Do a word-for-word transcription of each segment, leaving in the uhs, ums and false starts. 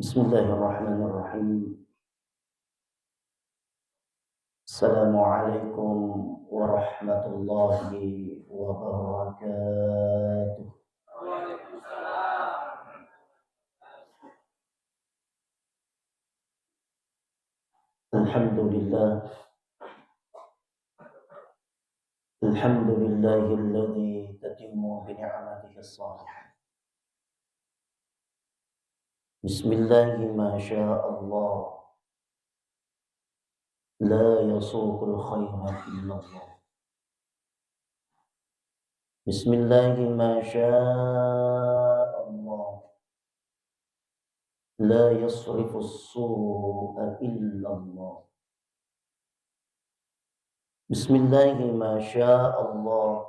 بسم الله الرحمن الرحيم. السلام عليكم ورحمة الله وبركاته. الحمد لله. الحمد لله الذي تتم بنعمته الصالحة. بسم الله ما شاء الله، لا يسوق الخير إلا الله. بسم الله ما شاء الله، لا يصرف السوء إلا الله. بسم الله ما شاء الله،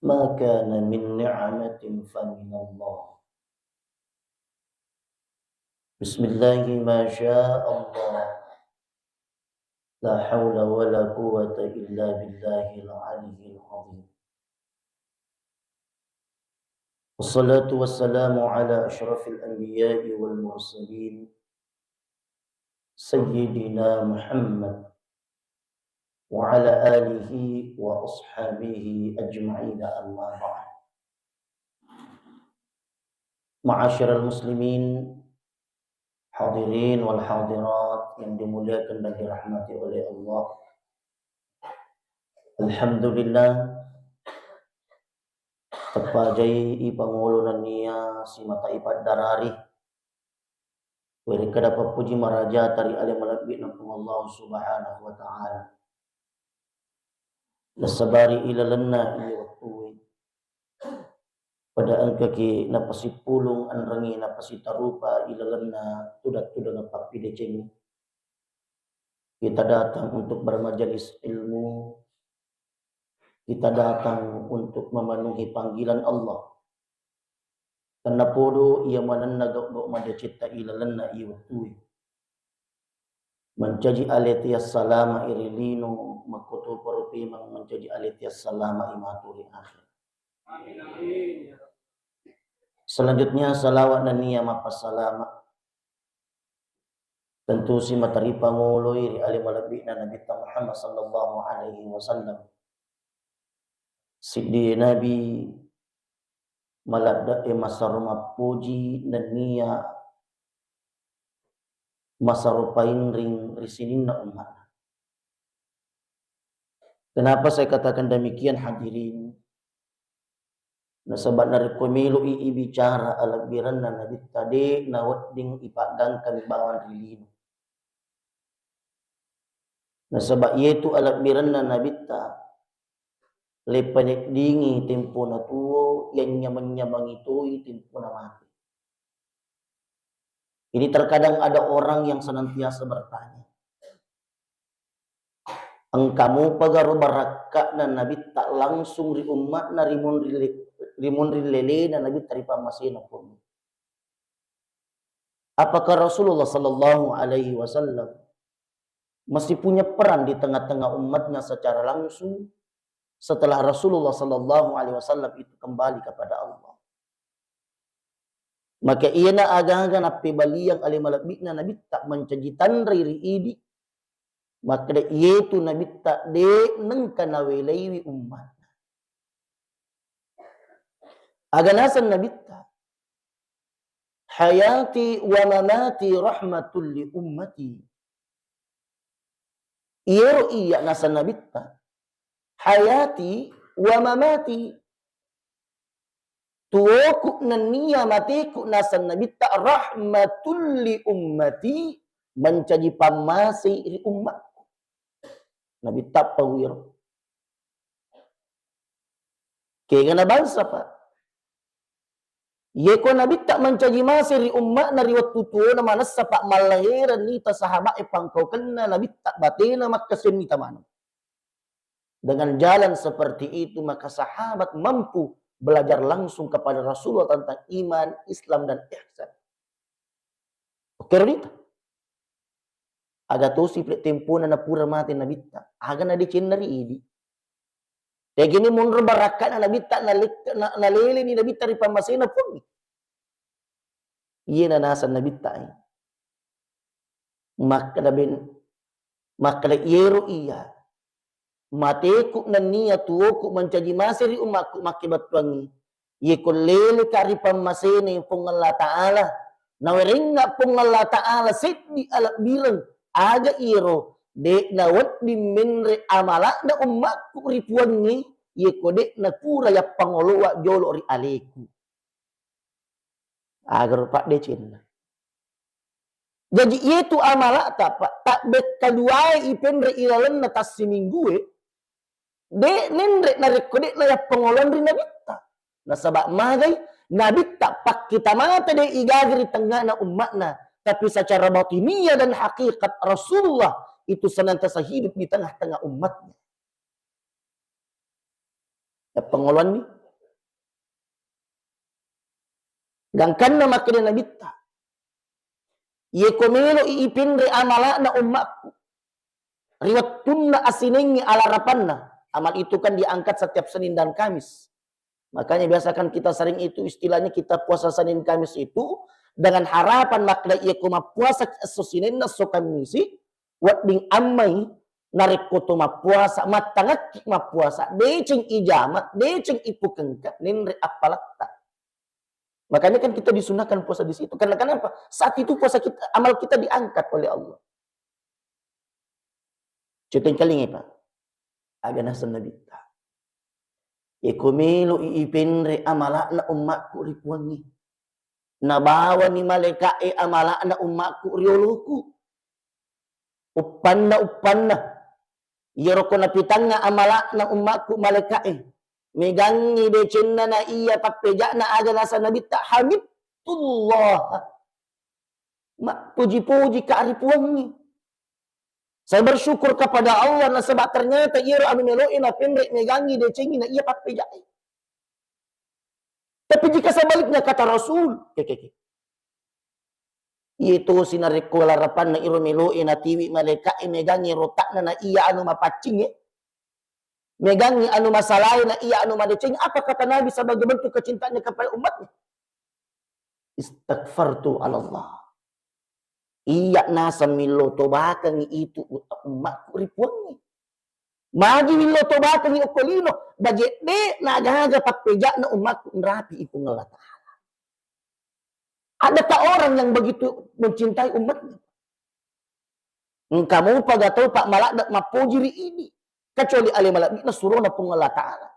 ما كان من نعمة فمن الله. بسم الله ما شاء الله، لا حول ولا قوة إلا بالله العلي العظيم. والصلاة والسلام على أشرف الأنبياء والمرسلين، سيدنا محمد وعلى آله وأصحابه أجمعين، أما بعد. معاشر المسلمين، hadirin wal hadirat yang dimuliakan dan dirahmati oleh Allah. Alhamdulillah, teppajai ipangolo nennia simata ipaddarari. Werekkada pappuji marajata ri ale malebbi'na Puang Allah Subhanahu wa Ta'ala. Nasabari ilalenna iya wettue, pada engkaki napasippulung enrengngi napasitarupa ilalenna tudang-tudang pappidecengngi. Kita datang untuk bermajelis ilmu, kita datang untuk memenuhi panggilan Allah. Tennapodo iya manenna gau-gau madecetta ilalenna iya wettue. Mancaji aleti assalama iri lino, makkotoparo pemeng mancaji aleti assalama imatu ri akhir. Selanjutnya, salawat nennia mappassalama tentu si mataripangoloi ri ale malebbi'na Nabitta Muhammad sallallahu alaihi wasallam. Siddi Nabi maladde'e masaro mappoji nennia masaro painring ri sininna ummatna. Kenapa saya katakan demikian, hadirin? Nasaba narekko melo'i ibicara alebbirenna Nabitta, de nawedding ipaggangkang bawang ri lino. Nasaba iyetu alebbirenna Nabitta, lepaneddingi tempona tuo, yang nyameng-nyamengi toi tempona mate. Ini terkadang ada orang yang senantiasa bertanya, engka mupagaro barakka'na Nabitta langsung ri ummatna, ri munri le-, ri munri lelena Nabitta ri pammasena Puang. Apakah Rasulullah sallallahu alaihi wasallam masih punya peran di tengah-tengah umatnya secara langsung setelah Rasulullah sallallahu alaihi wasallam itu kembali kepada Allah? Maka iyana aga-aga nappebaliang ale malebbi'na Nabitta mancaji tanrai ri idi, makkeda iyetu Nabitta de nengka nawelaiwi ummatna. Aga naseng Nabitta, "Hayati wa mamati rahmatul li ummati." Iyero iya naseng Nabitta, "Hayati wa mamati." Tuoku nennia mateku naseng Nabitta, "Rahmatul li ummati," mancaji pammasei ri ummakku. Nabitta pawiro. Kegana bangsa, Pak. Yeko Nabitta mancaji mase ri ummakna ri wettu tuona manessa, Pak, mallahereng nita sahabat e pangkaukenna Nabitta batena makkasenni tamaneng. Dengan jalan seperti itu, maka sahabat mampu belajar langsung kepada Rasulullah tentang iman, Islam, dan ihsan. Oke, Ronita? Aga tosi pile tempona napura mate Nabitta. Aga nadecenna ri idi. Tegini monro barakkana Nabitta, nalek-, na-, naleleni Nabitta ri pammasena Puangnge. Iyena naseng Nabitta e. Makkeda ben-, makkeda, "Iyero iya, mateku nennia tuoku mancaji mase ri ummakku makkebettuangngi. Iyeko leleka ri pammasene Puang Allah Ta'ala, nawerengnga Puang Allah Ta'ala seddi alebbireng, aga iyero, de'na wedding menre amala'na ummakku ri Puangnge, iyeko de'na pura yappangoloa jolo ri aleku." Agaro paddecenna. Jaji, iyetu amala'ta, Pak, tabbekkaduae ipenre ilalenna tassiminggue, de' nenre narekko de'na yappangoloang ri Nabitta. Nasaba magai, Nabitta pakkita mata de' igaga ri tengngana umma'na, tapi secara batiniah dan hakikat Rasulullah itu senantiasa hidup di tengah-tengah umatnya. Yappangoloanni. Gangkanna makkeda Nabitta, "Iyeko melo'i ipenre amala'na ummakku ri wettunna asinengngi alarapanna." Amal itu kan diangkat setiap Senin dan Kamis. Makanya biasa kan kita sering itu istilahnya kita puasa Senin Kamis itu dengan harapan makkeda iyeko mappuasa esso Sinenna esso Kammisi, wedding ammai, narekko to mappuasa, mattangekki mappuasa, deceng ijama, deceng ipukengka, nenre appaletta. Makanya kan kita disunahkan puasa di situ. Karena kenapa? Saat itu puasa kita, amal kita diangkat oleh Allah. Cetengkalingi, Pak. Aga naseng Nabitta, "Iyeko melo'i ipenre amala'na ummakku ri Puangnge, nabawani malaeka'e amala'na ummakku ri oloku. Uppanna, uppanna, iyeroko napitangnga amala'na ummakku malaeka'e, megangngi decenna na iya pappeja'na." Aga naseng Nabitta, "Hamidtullah." Mappuji-puji ka ri Puangnge. Saya bersyukur kepada Allah nasaba ternyata iyaro anu melo'e napenre megangngi decengngi na iya pappeja'e. Tapi jika sebaliknya kata Rasul, ke, ke, ke. Iye tosi narekko larapanna iro melo'e natiwi malaeka'e megangngi rota'na na iya anu mapaccingnge, megangngi anu masalae na iya anu madeceng, apa kata Nabi sebagai bentuk kecintaannya kepada umatnya? "Istaghfartu 'ala Allah." Iya naseng millau tobakengngi itu ummakku ri Puangnge. Magi millau tobakengngi okko lino, baje de' nagaga pappeja'na ummakku nrapi i Puang Allah Ta'ala. Adakah orang yang begitu mencintai umatnya? Engka mupa ga tau, Pak, maladde' mappoji ri idi, kecuali ale malebbi'na surona Puang Allah Ta'ala.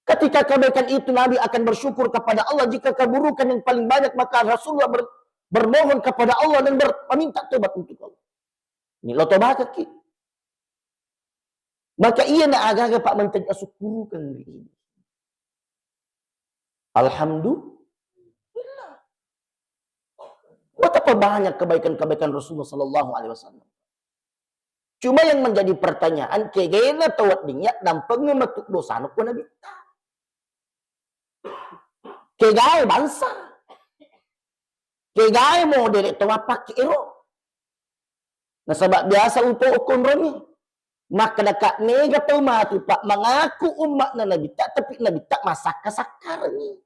Ketika kebaikan itu, Nabi akan bersyukur kepada Allah. Jika keburukan yang paling banyak, maka Rasulullah ber-, bermohon kepada Allah dan ber-, meminta tobat untuk Allah. Ini lo tobakaki. Maka iya na aga-aga, Pak, mancaji asukkurukeng ri idi. Alhamdulillah. Betapa banyak kebaikan-kebaikan Rasulullah sallallahu alaihi wasallam. Cuma yang menjadi pertanyaan, kegena tau wedding ya dampengeng matu dosana ko Nabitta. Kegae bangsa. Kegae modele to mappakke ero. Nasaba biasa upo okkonronni. Makkedaka mega tau matu, Pak, mengaku umma'na Nabitta, tapi Nabitta massakka-sakkarengngi.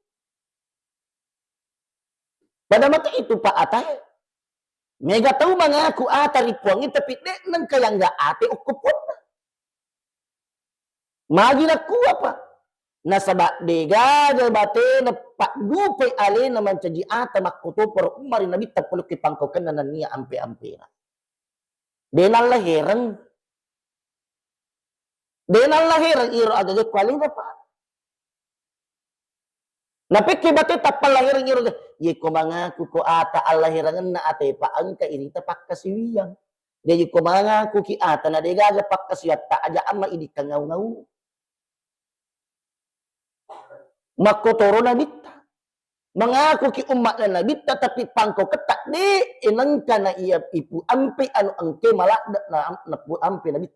Pada mata itu, Pak, atae. Mega tau mengaku ata ri Puangnge, tapi de' nengka yangga ate okko Puanna. Magi nakkua, Pak? Nasaba degaga batena paddupai alena mancaji ata makkotoparo umma ri Nabitta pole ki pangkaukenna nennia ampe-ampena. De' nallahereng. De' nallahereng iro agaga ko alena, Pak. Napekke bate tappa lahereng iro, yeko mangaku ko ata allaherengenna ate, Pak, engka irita pakkasiwiang. Jaji ko mangaku ki ata na degaga pakkasiwiatta, aja amma idi kangau-ngau. Makkotoro Nabitta. Mengaku ki ummatna Nabitta, tapi pangkauketta de' nengka na iya ipu ampe anu engke maladde' na, na pu ampe Nabitta.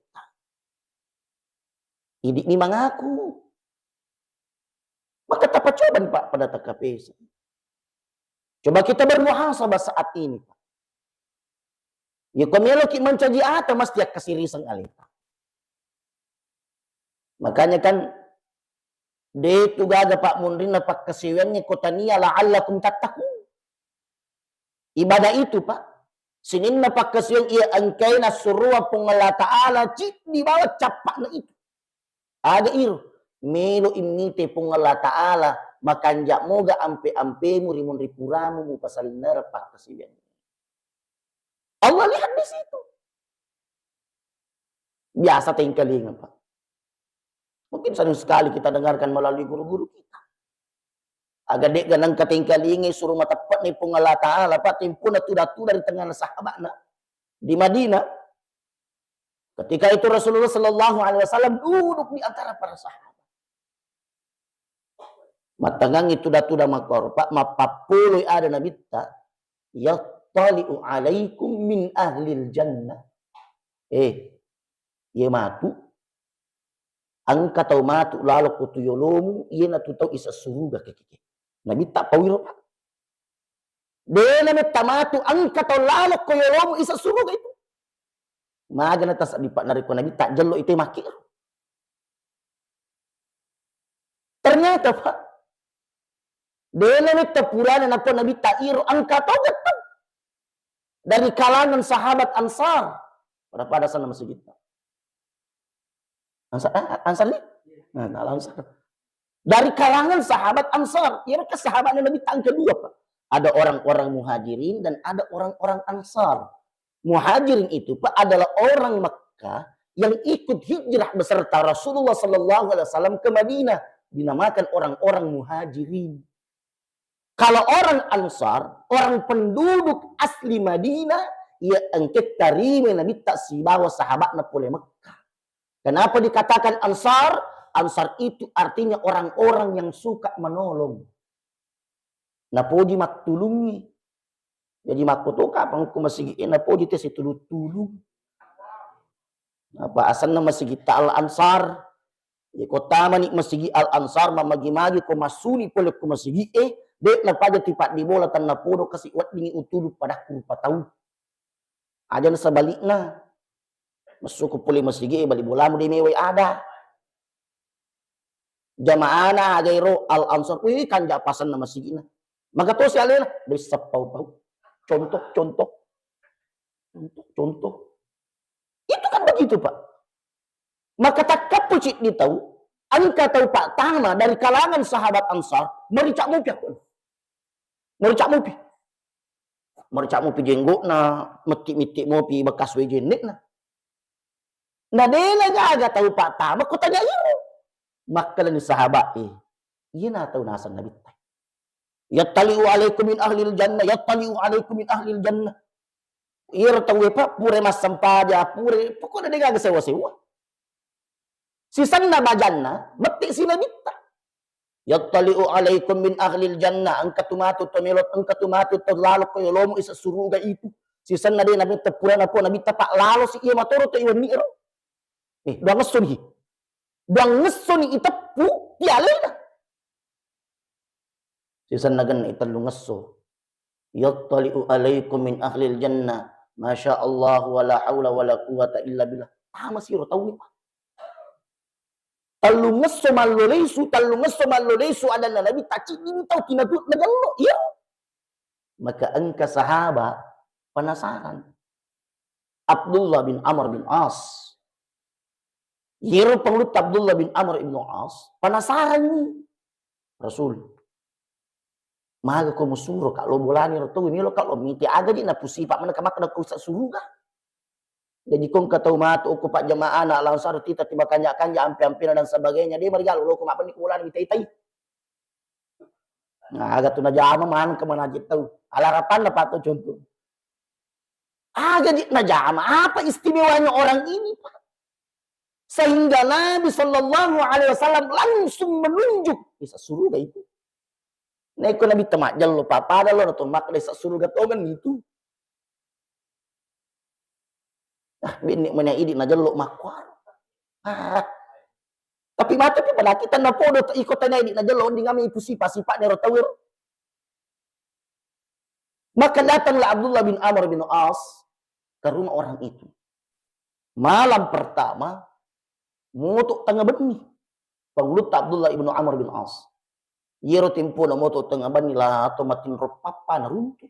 Idi'ni mangaku. Maka tapacobani, Pak, pada takapesa. Coba kita bermuhasabah saat ini, Pak. Yeko meloki mancaji ata, mesti akkasiriseng aleta. Makanya kan, de' tu gaga, Pak, munrinna pakkasiwiangnge ko tania la'allakum tattaqun. Ibadah itu, Pak, sininna pakkasiwiang iya engkae nassuroa Puang Allah Ta'ala ciddi bawang cappa'na itu. Aga iro? Melo immite Puang Allah Ta'ala, makanja moga ampe-ampemu ri munri puramu mupasalinnereng pakkasiwiang. Allah lihat di situ. Biasa tengkalinga, Pak. Mungkin sering sekali kita dengarkan melalui guru-guru kita. Aga de'ga nengka tengkalinga suro mateppe'na Puang Allah Ta'ala, Pak, tempona tuda-tuda ri tengah sahabatna di Madinah. Ketika itu Rasulullah sallallahu alaihi wasallam duduk di antara para sahabat. Mattengngangngi tuda-tuda makkoro, Pak, mappappoloi ada Nabitta, "Yattali'u alaikum min ahlil jannah." Eh, iye matu, engka tau matu lalo ko tu yolomu, iye natu tau isa suruga kekeke. Nabitta pau iro, Pak. Dena metta matu engka tau lalo ko yolomu isa suruga itu. Maga na tasabbi, Pak, narekko Nabitta jello ite makkiro. Ternyata, Pak, dena metta purana nakko Nabitta iro engka tau gettong dari kalangan sahabat Ansar. Pada-pada sana masigitta. Ansar, ah, Ansar ni? Nah, nah, Ansar. Dari kalangan sahabat Ansar. Iyaro kan sahabatnya Nabitta engka dua, Pak. Ada orang-orang Muhajirin dan ada orang-orang Ansar. Muhajirin itu, Pak, adalah orang Mekah yang ikut hijrah beserta Rasulullah sallallahu alaihi wasallam ke Madinah, dinamakan orang-orang Muhajirin. Kalau orang Ansar, orang penduduk asli Madinah, iya engka tarima Nabitta sibawa sahabatna pole Mekah. Kenapa dikatakan Ansar? Ansar itu artinya orang-orang yang suka menolong. Napoji mattulungngi. Jadi makkoto kapang ko masigi e napoji te situlung-tulung. Apa asenna masigitta Al Ansar? Iya, ko tamani masigi Al Ansar, mamagi-magi ko massuni pole ko masigi e, de napaja tipaddi bola tennapodo kasi weddingi utulung padakku rupa tau. Aja na sebalikna. Massuku pole masigi e, bali bolamu de mewai ada. Jamaana aga ero Al Ansar, wih, kanja pasenna masigi'na. Maka tosi alena, de seppau-pau. Contoh, contoh. Contoh, contoh. Itu kan begitu, Pak. Maka takkappu ciddi tau, engka tau pattama dari kalangan sahabat Ansar, merica mopi aku. Merica mopi. Merica mopi jenggo'na, metti-metti mopi bekas wae jenne'na. Na dena gaga tau pattama ko tanya iro. Makkalani sahabat e. Iyana tau naseng Nabitta. "Yattali'u alaikum min ahlil jannah, yattali'u alaikum min ahlil jannah." Iyaro tauwe, Pak, pura massempaja, pura, pokokna de gaga sewa-sewa. Sisenna bajanna, metti si Nabitta. "Yattali'u alaikum min ahlil jannah," engka tu matu to melo, engka tu matu to lalo ko yolomu isa suruga itu. Sisenna de Nabitta pura napo Nabitta, Pak, lalo si iya matoro to iwenni ero. Eh, dua ngesso ni. Dua ngesso ni iteppu ti alena. Sisenna genna i tellungesso. "Yattali'u alaikum min ahlil jannah. Masya Allah, wala haula wala quwwata illa billah." Tama siro tauwe, Pak. Tellungesso mallo lesu, tellungesso mallo lesu adanna Nabitta, ciddi tau kinatu nagello. Iya. Maka engka sahabat penasaran. Abdullah bin Amr bin As. Yero pangulutta Abdullah bin Amr bin As penasaran ni. "Rasul, maga ko musuro ka lo bolani ro tau, melo ka lo mite aga ji napusipa mana ka makkeda ko sa suruga." Jadi ko engka tau matu ko pajjamaana langsung tita tiba kanja-kanja ampe-ampena dan sebagainya, de marigalu lo ko mabbenni ko bolani mitai-tai. Nah, aga tu najama maneng ke manajik tau. Alarapanna, Pak, tu contoh. Aga ji najama, apa istimewanya orang ini, Pak? Sehingga Nabi Sallallahu Alaihi Wasallam langsung menunjuk, bisa suruga itu. Naiko Nabitta majjello, Pak, pada lo nonton maka desa suruga tongan itu. Ah, binni mena idi najello makkuaro. Ah. Tapi matu pi pada kita napodo to iko tanya idi najello, ondi ngami ipu sipa-sipa nero tawir. Maka datanglah Abdullah bin Amr bin As ke rumah orang itu. Malam pertama, moto tengah benni. Pangulutta Abdullah ibnu Amr bin As. Yero tempona moto tengah benni, la to matinro pappa naruntu.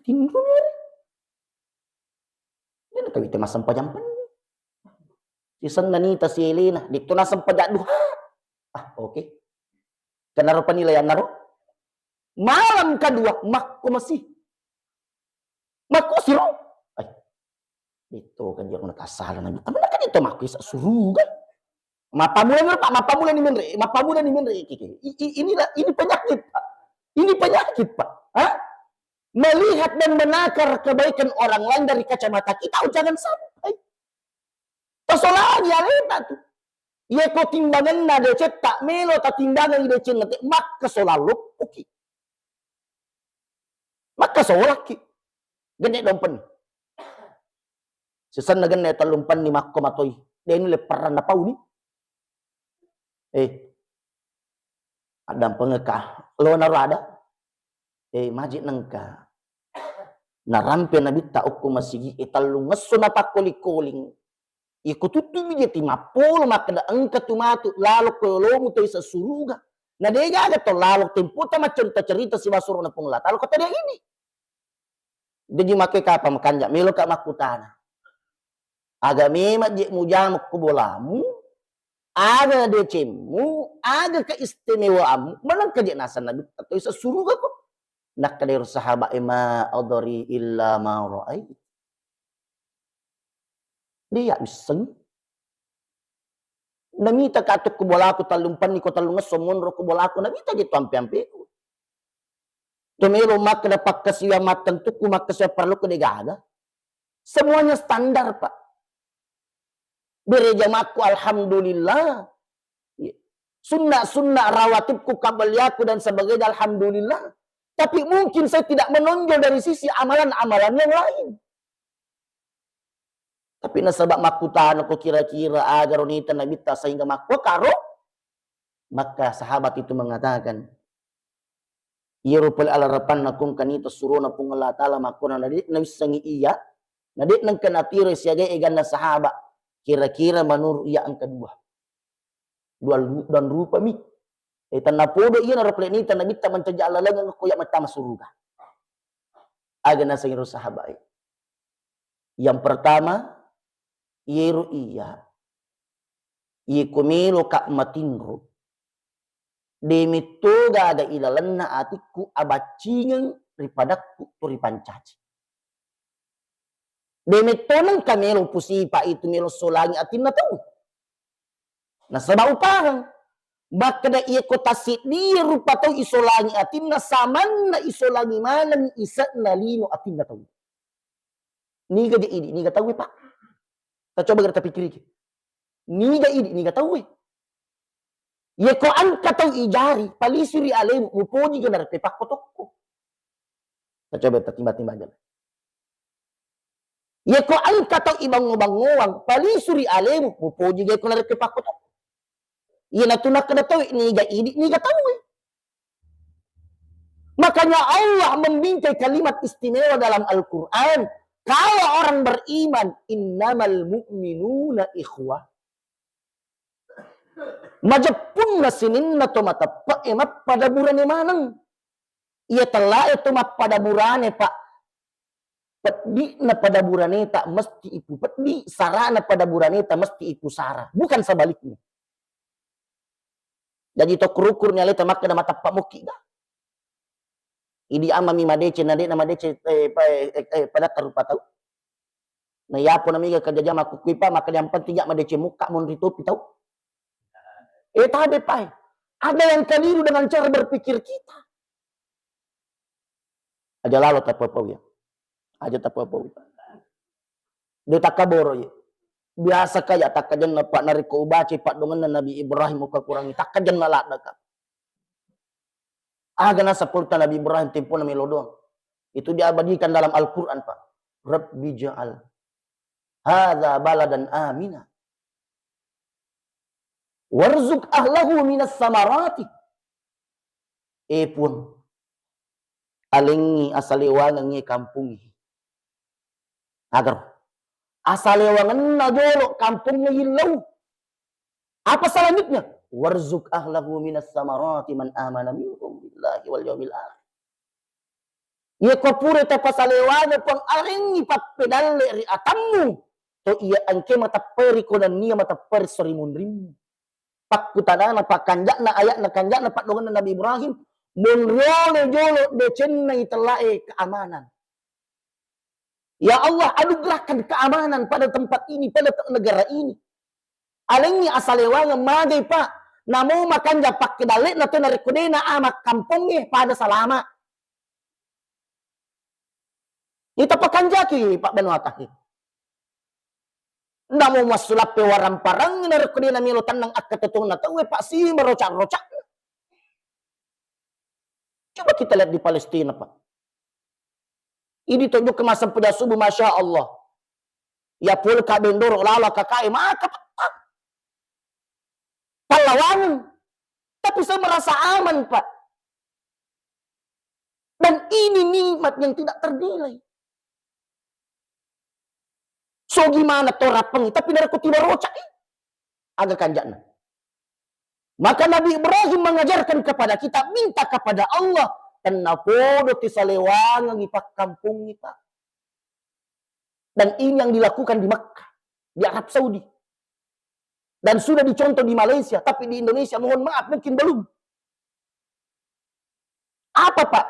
Tinro mi are. Dena tawite massempajang penni. Sisenna nita sielena, ditto nassempajang duha. Ah, oke. Kenaro penilaian naro. Malam kedua, makko masih. Makko siro. Ai. Ditto kan jero natasala nabi. Tapi kan ditto makko isa suruga. Mappamula ni, Pak, mappamula ni menre, mappamula ni menre, iki, iki. I-, i-, inilah, ini penyakit, Pak. Ini penyakit, Pak. Hah? Melihat dan menakar kebaikan orang lain dari kacamata kita, oh, jangan sampai. Tasolani aleta tu. Iya ko timbanganna decetta, melo tatimbangan decenna te, makka sola loppoki. Makka solaki. Genne dompen. Sisenna genne tellung penni makko matoi. Deni lepparanna pauni. Eh. Addampengekka. Lo naro ada. Eh, maji nengka. Narampe nabitta okko masigi e tellung esso napakkoli-koling. Iko tuttu mi jeti mappolo makkeda engka tu matu lalo ko yolomu to isa suruga. Na degaga to lalo tempota maccerita-cerita sibawa surona Puang Allah Taala ko tadi ini. Jaji makke kapa makanja meloka makkutana. Aga memang je mujama ko bolamu, aga decemmu, aga keistimewaanmu, menengka je naseng nabitta to isa suruga ko. Nakkeda ero sahabat e, "Ma adri illa ma raait." Dia wisseng. Namita ka tu ku bolaku tellung penni ko tellung esso monro ku bolaku, namita je tu ampe-ampeku. Tu melo makkeda pakkasiwiang mattentukku, makkasiwiang parelluku degaga. Semuanya standar, Pak. Bere jamakku, alhamdulillah. Iya. Sunna-sunna rawatibku, kabaliaku dan sebagainya, alhamdulillah. Tapi mungkin saya tidak menonjol dari sisi amalan-amalan yang lain. Tapi nasaba makkutana ko kira-kira aga ro nita nabitta sehingga makkua karo, maka sahabat itu mengatakan, iyaro pole alarapanna kongka nita surona Puang Allah Taala makkona na de' nawissengi iya, na de' nengka natiro siaga eganna sahabat. Kira-kira menurut iya engka dua. Dua lu-, dan rupa mi. Eh, tennapodo iya naro pole nita nabitta mancaji alalengeng ko iya mattama suruga. Aga naseng ro sahabat e. Yang pertama, iyero iya, iko meloka matinro, de metto gaga ilalenna atikku abaccingeng ri padakku to ripancaji. De metto nengka melo pusipa itu melo solangi atinna tau. Nasaba upahang. Makkeda iya ko tasseddie rupa tau isolangi atinna, samanna isolangi maneng ise'na lino atinna tau. Niga je idi, niga tauwe, Pak? Tacoba gara tapikiriki. Niga idi, niga tauwe? Iya ko engka tau ijari, palisu ri alemu, mupoji ga narekko pakkotokko. Tacoba tatimba-timba aja. Iya ko engka tau ibango-bangoang, palisu ri alemu, mupoji ga ko narekko pakkotokko. Iya natu nakkeda tau, niga idi, niga tauwe. Makanya Allah membingkai kalimat istimewa dalam Al-Quran. Kalau orang beriman, innamal mu'minuna ikhwah. Majeppunna sininna to mateppe'e mappada burane maneng. Iya tellae to mappada burane, Pak. Peddi'na pada buraneta mesti ipupeddi, sarana pada buraneta mesti ipusara. Bukan sebaliknya. Jaji tokko rukkuru ni aleta makkeda mateppa mokki ga. Idi amma mi madeceng, na de'na madeceng, eh, pa-, eh, eh, padatta rupa tau. Na yapo namiga kajajang makkukui pa, makkeda yang penting ya madeceng mukka monri topi tau. Eh, tabe pai. Ada yang keliru dengan cara berpikir kita. Aja lalo tapapau ya. Aja tapapau. De takkaboro ye. Biasa kaya takkajenna, Pak, narekko ubaca paddongenna Nabi Ibrahim, ukakurangi takkajenna ladda, Kak. Aga nasapulta Nabi Ibrahim tempona melo doang. Itu diabadikan dalam Al-Quran, Pak. Rabbi ja'al hadza baladan amina. Warzuq ahlahu minas samarati. Eh, Puang, alengngi asalewangengngi kampungngi. Agar asalewangenna jolo kampungnge yillau. Apa selanjutnya? Warzuq ahlahu minas samarati man amana minhum billahi wal yaumil akhir. Iya ko pura tapasalewangeng Puang, arengngi pappedalle ri atammu, to iya engke matepperi ko nennia matepperi sori munrimmu. Pakkutanana, pakkanja'na, aya'na kanja'na, paddoangenna Nabi Ibrahim, monriolo jolo decenna itellae keamanan. Ya Allah, anugerahkan keamanan pada tempat ini, pada te-, negara ini. Alengngi asalewangeng magai, Pak. Namo makanja pakkedalle'na to narekko de na amak kampongnge pada salama. Ita pakanjaki, Pak, banuata. Namo massulappe warang-parang narekko de namelo tennang akkatotonna tauwe, Pak, si maroca-roca. Coba kita lihat di Palestina, Pak. Idi to jokka massempajang subuh, Masya Allah. Ya pole ka bendoro lalo kakae maka, Pak. Pallawangen. Tapi saya merasa aman, Pak. Dan ini nikmat yang tidak ternilai. So gimana to rappengngi, tapi narekko tiba roca, eh, aga kanja'na. Maka Nabi Ibrahim mengajarkan kepada kita, minta kepada Allah, tennapodo tisalewangengngi pakkampongngi, Pak. Dan ini yang dilakukan di Makkah, di Arab Saudi. Dan sudah dicontoh di Malaysia, tapi di Indonesia, mohon maaf, mungkin belum. Apa, Pak?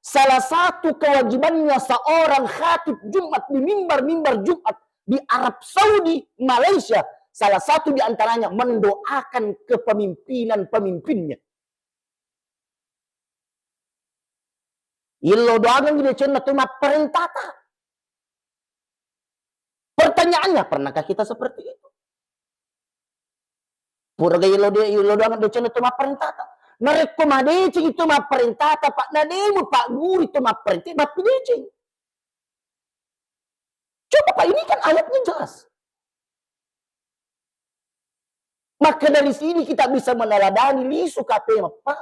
Salah satu kewajibannya seorang khatib Jumat di mimbar-mimbar Jumat di Arab Saudi, Malaysia, salah satu di antaranya mendoakan kepemimpinan pemimpinnya. Illo doangengngi decenna tu mapparentata. Pertanyaannya, pernahkah kita seperti itu? Pura ga illo de-, illo doangeng decenna tu mapparentata. Narekko madeceng itu mapparentata, Pak, nademu Pak Guru itu mapparentata, mappideceng. Coba, Pak, ini kan ayatnya jelas. Maka dari sini kita bisa meneladani lisu K P M, Pak.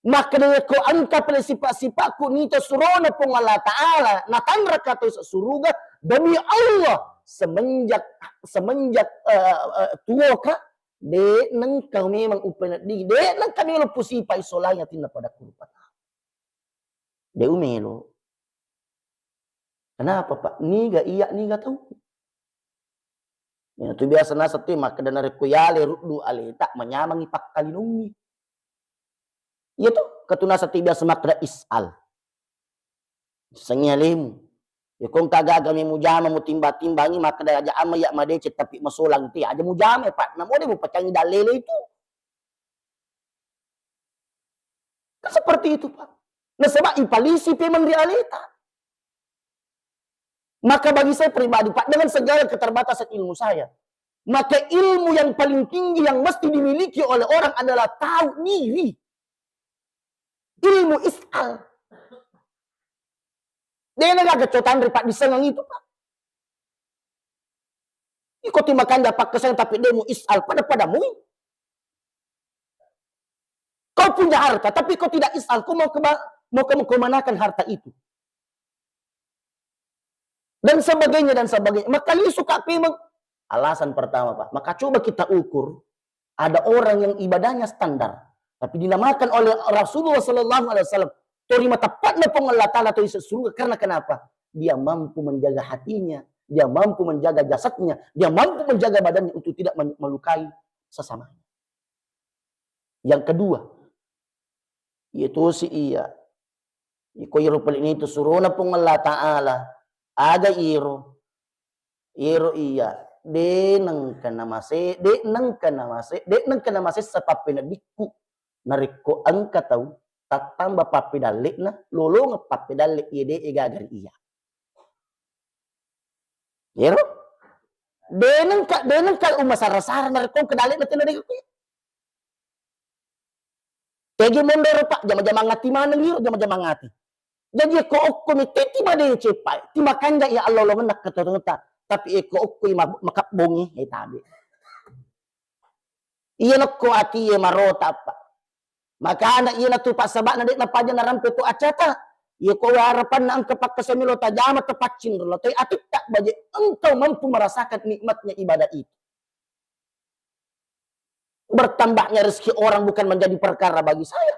Maka dari ko engka pale sifat-sifatku nita surona Puang Allah Ta'ala, natanraka to suruga, demi Allah, semenjak, semenjak, eh, eh, tuo ka, de nengka memang upenedding, de nengka melo pusipai solai atinna pada kurupata. De umelo. Kenapa, Pak? Niga iya, niga tau. Iyatu biasa naseng tu makkeda narekko yale ruddu aleta, manyamangi pakkalinungngi. Iya tu, katu naseng tu biasa makkeda is'al. Sengi alemu. Ya kong kagaga mujama, mutimba-timbangi, makkeda aja amma iya madeceng tapi masolang tu aja mujama, Pak. Namo de mupacangi dallele itu. Kan seperti itu, Pak. Nasaba ipalisi pemeng ri aleta. Maka bagi saya pribadi, Pak, dengan segala keterbatasan ilmu saya, maka ilmu yang paling tinggi yang mesti dimiliki oleh orang adalah tahu diri. Ilmu is'al. De na gaga cotanre, Pak, disengeng itu, Pak. Iko ti makanja pakkaseng tapi demu is'al, pada-pada mui. Kau punya harta, tapi kau tidak is'al, kau mau keba-, mau ke-, mau kemanakan harta itu? Dan sebagainya, dan sebagainya. Maka lisu K P M, alasan pertama, Pak. Maka coba kita ukur, ada orang yang ibadahnya standar, tapi dinamakan oleh Rasulullah sallallahu alaihi wasallam, to ri mateppa'na Puang Allah Ta'ala to ise suruga. Karena kenapa? Dia mampu menjaga hatinya, dia mampu menjaga jasadnya, dia mampu menjaga badannya untuk tidak men-, melukai sesamanya. Yang kedua, yaitu si iya. Iko iro pale nitu surona Puang Allah Ta'ala. Aga iro? Iro iya, de nengka namase-, de nengka namase-, de nengka namasessa pappeneddikku. Narekko engka tau tattamba pappedalle'na, lolongeng pappedalle iya de egaga ri iya. Iyaro? De nengka, de nengka umasara-sara narekko engka dalle'na tena de. Tegi mondoro, Pak, jama-jamang ati maneng iro, jama-jamang ati. Jadi ko okko mi teti madeceng, Pak, ti makanja iya allolongenna ketotongetta. Tapi ko okko i ma-, makabbongi, eh, tabe. Iya nokko ati iya marota, Pak. Makana iya natu, Pak, saba'na de napaja narampe tu acata. Iya ko harapanna engka pakkasemi lo tajama, tapaccinro lo tai atitta baje, engkau mampu merasakan nikmatnya ibadah itu. Bertambahnya rezeki orang bukan menjadi perkara bagi saya.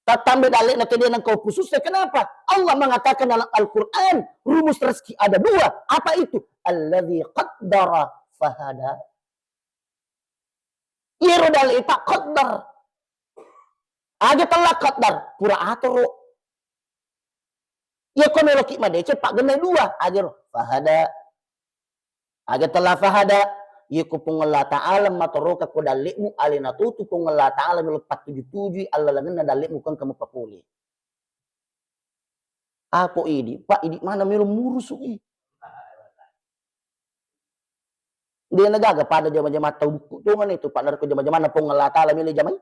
Tattambai dalle'na tedena engka upususse. Kenapa? Allah mengatakan dalam Al-Quran, rumus rezeki ada dua. Apa itu? Alladzi qaddara fahada. Iyaro dalle'e, Pak, qaddar. Aga tella qaddar, pura atoro. Iyako meloki madeceng, Pak, genne dua, agaro fahada. Aga tella fahada, iyako Puang Allah Ta'ala matoroka ko dalle'mu, alena totu Puang Allah Ta'ala melo pattuju-tujui allalengenna dalle'mu ko engka mupapole. Apo idi, Pak, idi mana melo murusu'i. De' nagaga pada jama-jamatta udukku tongeng itu, Pak, narekko jama-jamanna Puang Allah Ta'ala melo jamai.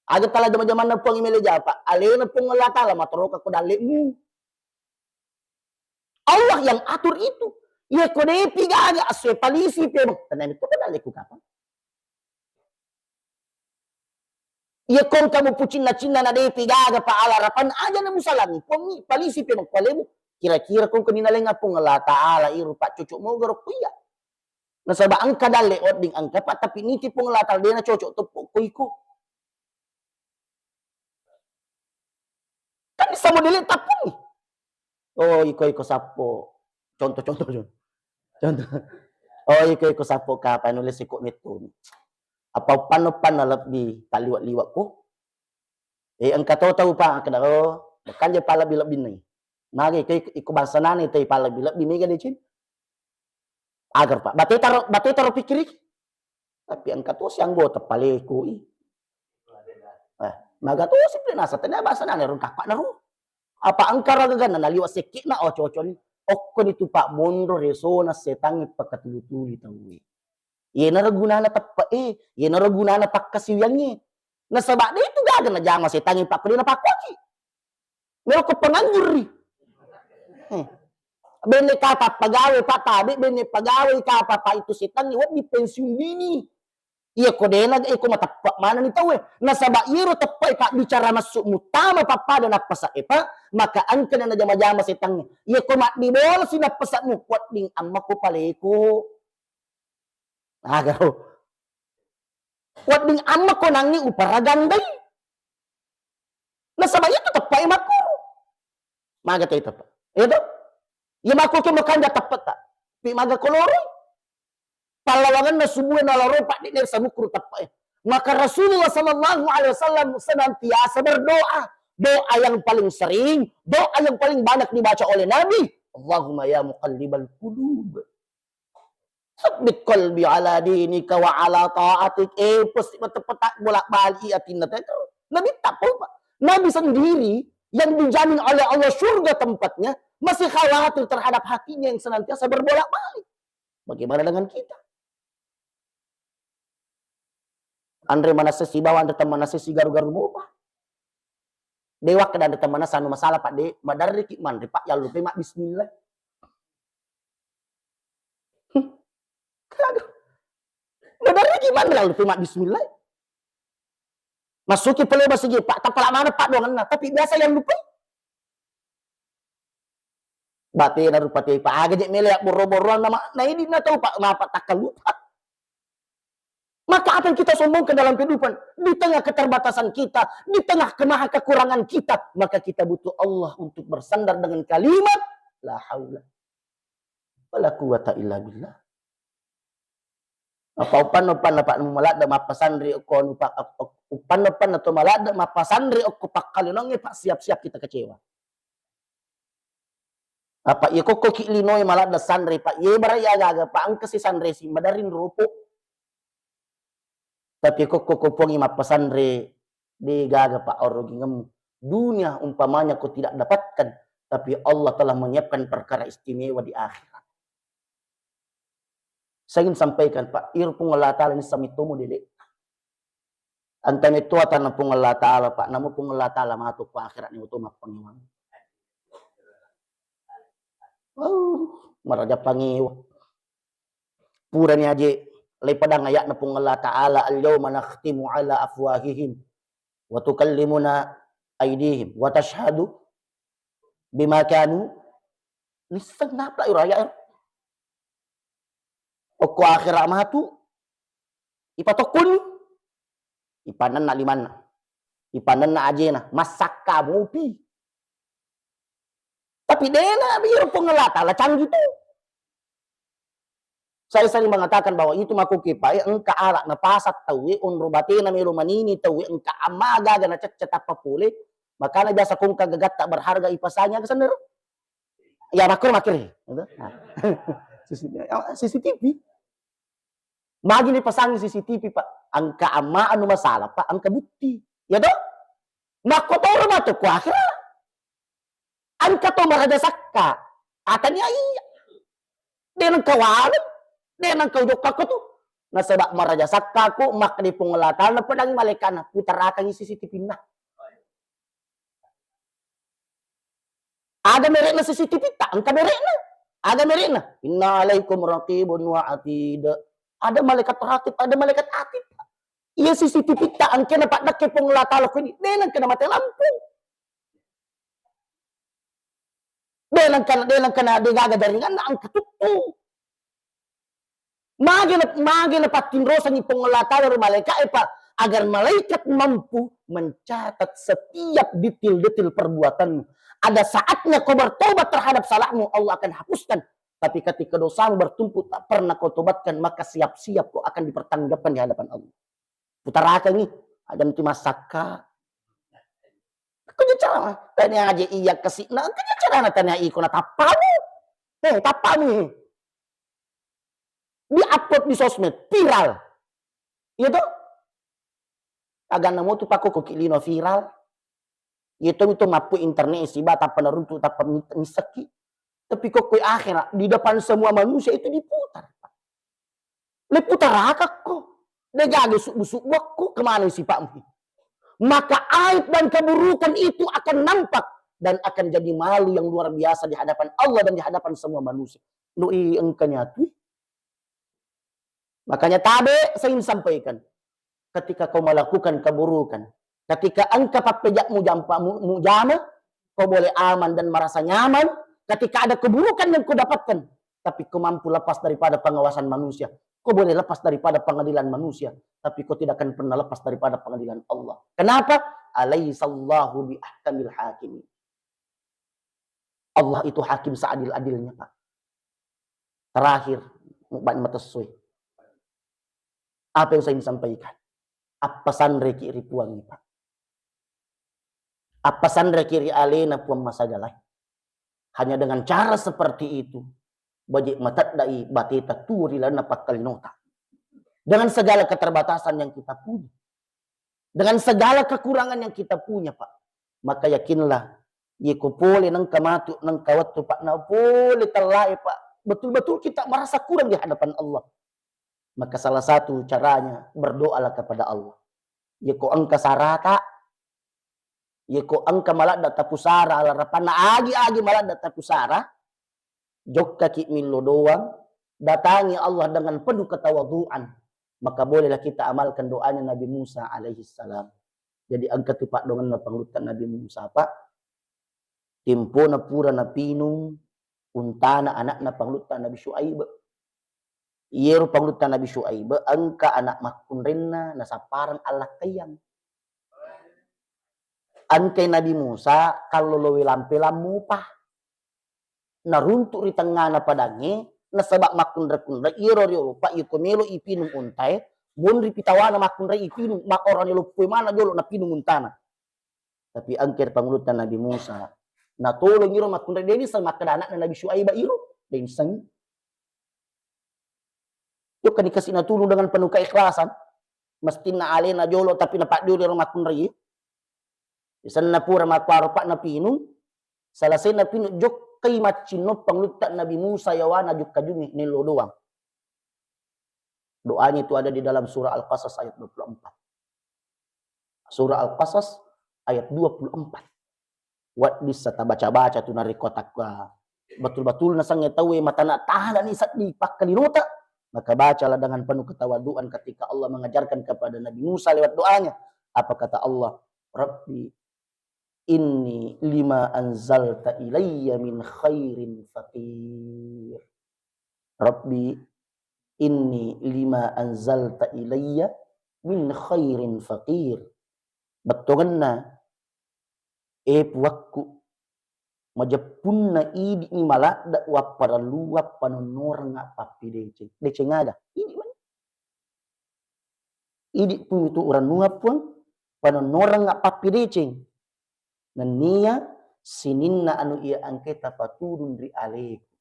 Aga tala jama-jamanna Puang melo jama, Pak, alena Puang Allah Ta'ala matoroka ko dalle'mu. Allah yang atur itu. Iyako depi gaga asse palisi pemeng. Tenang itu ko dalle'ku kapang. Iyako engka mupucinna-cinna na depi gaga pa alarapan aja na musalangi. Puangngi, palisi pe makkualemu. Kira-kira ko engka ni nalenga Puang Allah Ta'ala iru, Pak, cocok mogaro ko iya. Nasaba engka dalle wedding engka, Pak, tapi niti Puang Allah Ta'ala de' na cocok teppo ko iko. Kan bisa modele tappungi. Oh, iko-iko sappo. Contoh, contoh, contoh. Contoh. Oh, iko-iko sappo kapang nulle siko mettuni. Apa uppanna-uppanna lebbi taliwat-liwat ko. Eh, engka to tau, Pak, kada, oh, bukan je palebbi-lebbi ni. Magi iko, iko bangsa nane tei palebbi-lebbi mega deceng. Agar, Pak, batetaro, batetaro pikkiriki. Tapi engka tosi anggota palekoi. Eh, maga tosi pe nasa tania basa nana rung kakak naru. Apa engka ragaganna naliwa sekki'na, oh, coconi. Okkoni tu, Pak, monro resona setangnge pakatuli-tuli tauwe. Yenaro gunana teppe'e, yenaro gunana pakkasiwiangnge. Nasaba de' tu gaga najama setangnge, Pak, ko de' napakkuaki. Melo ko penganjurri. Eh. Benne kapa pagawe, Pak, tabe benne pagawe kapa, Pak, itu setangnge wedding pensiun dini. Iya ko dena, iya ko mateppe' manenni tauwe. Nasaba iyaro teppe', Pak, bicara massu muttama pappada nappasa'e, Pak, maka engka na najama-jama setangnge. Iya ko maddibolasi nappasa'mu, wedding amma ko paleko. Agaro. Wedding amma ko nangngi uparagang dai. Nasaba iya tu teppe'e makkoro. Maga tei teppe'. Iya to? Iya makko ke makanja teppe'ta. Pi maga koloroi. Pallawangenna subue nalaro padde'na samukkuru teppe'e. Maka Rasulullah sallallahu alaihi wasallam senantiasa berdoa. Doa yang paling sering, doa yang paling banyak dibaca oleh Nabi, "Allahumma ya muqallibal qulub, tsabbit qalbi ala dinika wa ala ta'atik." Eh, pasti mateppe'ta bolak-balik atinna teh. Nabi tak apa. Nabi sendiri yang dijamin oleh Allah surga tempatnya masih khawatir terhadap hatinya yang senantiasa berbolak-balik. Bagaimana dengan kita? Anre manassa sibawa anre temmanassa sigaru-garu mopa. De' wakkeda anre temmanassa anu masalah, Pak, de', maderriki manre, Pak, yallupai mabbismillah. Hmm. Aduh. Maderriki manre yallupai mabbismillah. Masuki pale masigi, Pak, tapala mana, Pak, doangenna, tapi biasa yallupai. Batena rupa tei, Pak, aga je mele abborro-borroang nama, na idi na tau, Pak, napa takkalupa. Maka apa yang kita sombongkan dalam kehidupan? Di tengah keterbatasan kita, di tengah kemaha kekurangan kita, maka kita butuh Allah untuk bersandar dengan kalimat la haula wala quwwata illa billah. Apa uppanna-uppanna, Pak, maladde mappasanre okko anu, Pak, uppanna-uppanna to maladde mappasanre okko pakkalinongnge, Pak, siap-siap kita kecewa. Apa iya kokko ki linoe maladde sanre, Pak, ye bara iya gaga, Pak, engka si sanre si maderring ropo. Tapi kokko ko Puangnge mappasanre, de gaga, Pak, arugingemmu. Dunia umpamanya kau tidak dapatkan, tapi Allah telah menyiapkan perkara istimewa di akhirat. Saya ingin sampaikan, Pak, iro Puang Allah Ta'ala ini sami tomo dele. Antara itu atanna Puang Allah Ta'ala, Pak, namu Puang Allah Ta'ala matu ko akhirat ni oto mappangiwang. Oh, maraja pangiwa. Purani aje, lepadang ayatna Puang Allah Ta'ala, "Al-yauma nakhtimu ala afwahihim, wa tukallimuna aidihim, wa tashhadu bima kanu." Nisseng napla iro ayat. Okko akhirat matu, ipatokkuni, ipanenna limanna. Ipanenna ajena, massakka mopi. Tapi dena iyaro Puang Allah Ta'ala canggih tu. Saya sering mengatakan bahwa itu makkukki pae engka ala napasang tauwe, onro batena melo manini tauwe, engka amma gaga nacecce tappa pole, makana biasa ko engka gagatta berharga ipasangi aga senna ro? Ya makkoro makkere. Gitu. Nah. C C T V. Magi ni pasang C C T V, Pak? Engka amma anu masalah, Pak, engka bukti. Ya toh? Makkotoro matu ku akhira. Engka to maraja sakka. Atania iya. De nengka waleng, de nengka ujokkakko tu. Nasaba maraja sakkaku, makkeda Puang Allah Ta'ala, napedangi malaikatna, putarakangi C C T V-na. Aga merekna C C T V ta? Engka merekna. Aga merekna? Inna alaikum raqibun wa atid. Ada malaikat raqib, ada malaikat atid. Iya C C T V ta engka napaddekke Puang Allah Ta'ala ko ini. De nengka namate lampu. De nengka, de nengka na de gaga jaringanna engka tuttu. Magi na, magi napattinrosangi Puang Allah Ta'ala ro malaika'e, Pak, agar malaikat mampu mencatat setiap detil-detil perbuatanmu. Ada saatnya kau bertobat terhadap salahmu, Allah akan hapuskan. Tapi ketika dosamu bertumpuk tak pernah kau tobatkan, maka siap-siap kau akan dipertanggungjawabkan di hadapan Allah. Putarakangi, aja nanti massakka. Kau cara, tanya aja iya kasih, nah, kau cara tanya iko na tappamu. Eh, tappamu. Di-upload di sosmed, viral. Iya toh? Aganna mo tu pakko ko ki lino viral. Iya toh, itu mappu internet siba tappa naruntu, tappa mi-, missakki. Tapi ko koi akhirat, di depan semua manusia itu diputar. Le putarakakko. De gaga subbu-subbuakko, kemana sipatmu? Maka aib dan keburukan itu akan nampak dan akan jadi malu yang luar biasa di hadapan Allah dan di hadapan semua manusia. Doi engka nyatui. Makanya tabe saya ingin sampaikan. Ketika kau melakukan keburukan, ketika engka pappeja'mu jampa mu-, mujama, kau boleh aman dan merasa nyaman. Ketika ada keburukan yang kau dapatkan, tapi kau mampu lepas daripada pengawasan manusia, kau boleh lepas daripada pengadilan manusia, tapi kau tidak akan pernah lepas daripada pengadilan Allah. Kenapa? Alaisallahu bi ahkamil hakimin. Allah itu hakim seadil-adilnya, Pak. Terakhir, mubban matessoi. Apa yang saya ingin sampaikan? Appasanreki ri Puangnge, Pak. Appasanreki ri alena Puang Masagalae. Hanya dengan cara seperti itu, baje mateddai bateta tuo ri lalenna pakkalinota. Dengan segala keterbatasan yang kita punya, dengan segala kekurangan yang kita punya, Pak, maka yakinlah, yeko pole nengka matu, nengka wettu, Pak, na pole tellae, Pak, betul-betul kita merasa kurang di hadapan Allah. Maka salah satu caranya, berdoalah kepada Allah. Yeko engka sarata, yeko engka maladda tapusara, alarapanna agi-agi maladda tapusara, jokkaki millo doang, datangi Allah dengan penuh ketawaduan, maka bolehlah kita amalkan doanya Nabi Musa alaihi salam. Jadi engka tu paddoangenna pangulutta Nabi Musa, Pak. Tempona pura napinung untana anakna pangulutta Nabi Syuaib. Iyero pangulutta Nabi Syuaib engka anak makkunrainna nasappareng allakkaiang. Engkai Nabi Musa kalloloe lampe lammupa. Naruntuk ri tengngana padangnge, nasaba makkunrai-kunrai iyero riolo, Pak, iyeko melo ipinung untae, monri pitawana makkunrai ipinung, ma-, orane loppoi mana jolo napinung untana. Tapi engka ri pangulutta Nabi Musa, natolong iro makkunrai, de nisseng makkeda anakna Nabi Syuaib iro, de nisseng. Jokka dikasih natulung dengan penuh keikhlasan. Mestinna alena jolo tapi napaddiolo ro makkunrai. Isenna pura makkuaro, Pak, napinung. Selesai napinung, jokkai maccinno pangulutta Nabi Musa yawana jukka-jungi nello doang. Doanya itu ada di dalam surah Al-Qasas ayat dua puluh empat. Surah Al-Qasas ayat dua puluh empat. Wedding sa tabaca-baca tu narekko takwa. Betul-betul nasengnge tauwe matana tahanani seddi pakkalinota, maka bacalah dengan penuh ketawaduan ketika Allah mengajarkan kepada Nabi Musa lewat doanya. Apa kata Allah? "Rabbi inni lima anzalta ilayya min khairin faqir." "Rabbi inni lima anzalta ilayya min khairin faqir." Bettuanna, e Puakku, majeppunna idi'ni maladde' wapparelluang panonnoreng pappideceng. Deceng aga? Idi' mani. Idi' pung tu urannuang Puang, panonnoreng pappideceng. Nennia sininna anu iya engkae tapatudung ri aleku.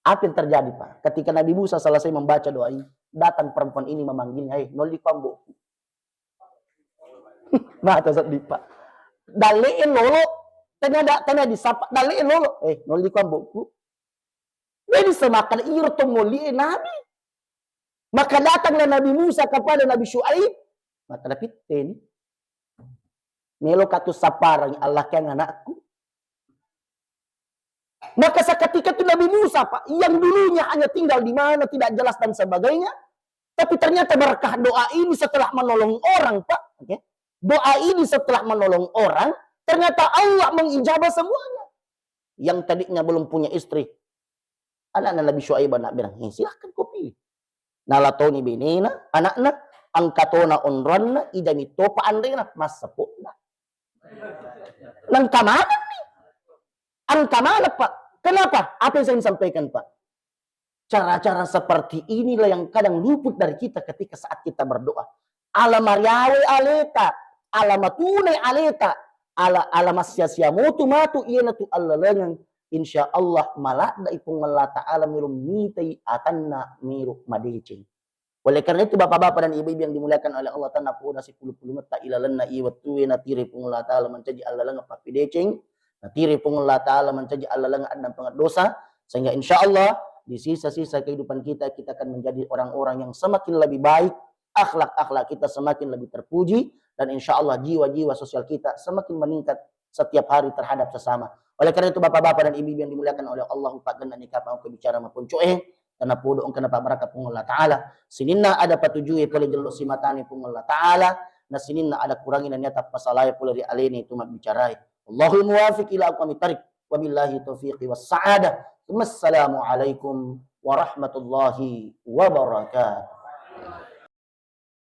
Apa yang terjadi, Pak? Ketika Nabi Musa selesai membaca doa ini, datang perempuan ini memanggilnya, "Eh, nolli ko ambo'ku." Mata sedih, Pak. Dalle' lolo, tena da-, tena disapa, dalle' lolo. "Eh, nolli ko ambo'ku." Jadi semakan iro to molli e Nabi. Maka datanglah Nabi Musa kepada Nabi Syuaib. Maka napitteni. "Melo ka tu sapparangi Allah keang anakku?" Maka seketika itu Nabi Musa, Pak, yang dulunya hanya tinggal di mana, tidak jelas dan sebagainya, tapi ternyata berkah doa ini setelah menolong orang, Pak, oke? Doa ini setelah menolong orang, ternyata Allah mengijabah semuanya. Yang tadinya belum punya istri, anakna Nabi Syuaib anak berang, "Eh, silahkan ko pilih." Nalatoni benena, anakna, angkatona onroanna, ijami topa anrena, massepo'na. Nengka manenni. Engka maneng, Pak. Kenapa? Apa yang saya ingin sampaikan, Pak? Cara-cara seperti inilah yang kadang luput dari kita ketika saat kita berdoa. Ala mariawe aleta, ala matune aleta, ala, ala massia-sia motu matu iyanatu allalengeng. Insya Allah maladde'i Puang Allah Ta'ala melo mitai atanna melo madeceng. Oleh karena itu, Bapak-bapak dan Ibu-ibu yang dimuliakan oleh Allah Ta'ala, napoda sipulu-pulungetta ilalenna iya wettue natiri Puang Allah Ta'ala mancaji allalengeng pappideceng, natiri Puang Allah Ta'ala mancaji allalengeng addampengeng dosa, sehingga insya Allah di sisa-sisa kehidupan kita, kita akan menjadi orang-orang yang semakin lebih baik, akhlak-akhlak kita semakin lebih terpuji, dan insya Allah jiwa-jiwa sosial kita semakin meningkat setiap hari terhadap sesama. Oleh karena itu, Bapak-bapak dan Ibu-ibu yang dimuliakan oleh Allah, upagennani kapang ko bicara maponcoe, karena podo engka napabbaraka Puang Allah Ta'ala. Sininna ada patujue pole jello simatani Puang Allah Ta'ala, na sininna ada kurangi nennia tappasalae pole ri alena itu mabbicarae. Allahul muwafiq ila aqwamit thariq. Wabillahi taufiqi was sa'adah. Wassalamualaikum warahmatullahi wabarakatuh.